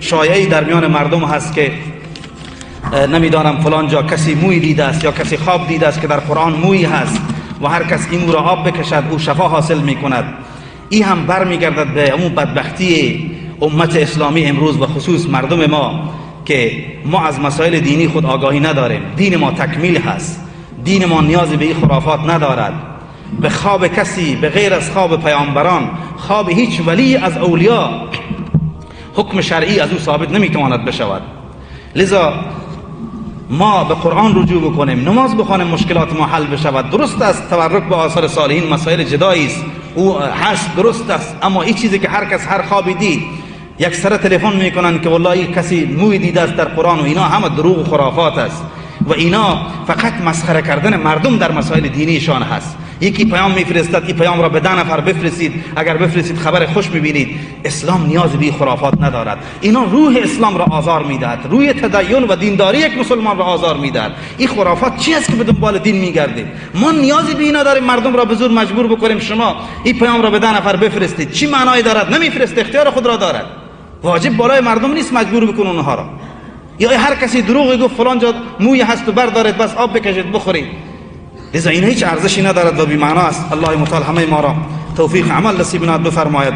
شایعی در میان مردم هست که نمیدانم فلان جا کسی موی دیده است یا کسی خواب دیده است که در قرآن موی هست و هر کس این مو را آب بکشد او شفا حاصل میکند. این هم برمیگردد به اون بدبختی امت اسلامی امروز و خصوص مردم ما که ما از مسائل دینی خود آگاهی نداریم. دین ما تکمیل هست، دین ما نیازی به این خرافات ندارد. به خواب کسی به غیر از خواب پیامبران، خواب هیچ ولی از اولیا حکم شرعی از او ثابت نمیتواند بشود. لذا ما به قرآن رجوع بکنیم، نماز بخوانیم، مشکلات ما حل بشود. درست است تبرک به آثار صالحین مسائل جدایی است، او هست، درست است، اما این چیزی که هر کس هر خوابی دید یک سر تلفن میکنن که والله کسی موی دیده است در قرآن و اینا همه دروغ و خرافات است و اینا فقط مسخره کردن مردم در مسائل دینیشان هست. یکی پیام میفرستد، این پیام را به 10 نفر بفرستید، اگر بفرستید خبر خوش میبینید. اسلام نیاز به خرافات ندارد. اینا روح اسلام را آزار میدهد، روی تدین و دینداری یک مسلمان را آزار میدهد. این خرافات چی است که به دنبال دین میگردیم؟ ما نیازی به اینا داریم مردم را به زور مجبور بکنیم شما این پیام را به 10 نفر بفرستید؟ چی معنایی دارد؟ نمیفرست، اختیار خود را دارد. واجب بالای مردم نیست مجبور بکنه اونها را. یا هر کسی دروغ گفت فلان جا موی هست و بردارید بس آب بکشید بخورید. لذا این هیچ ارزشی ندارد و بی معنا است. الله متعال همه ما را توفیق عمل نصیب بفرماید.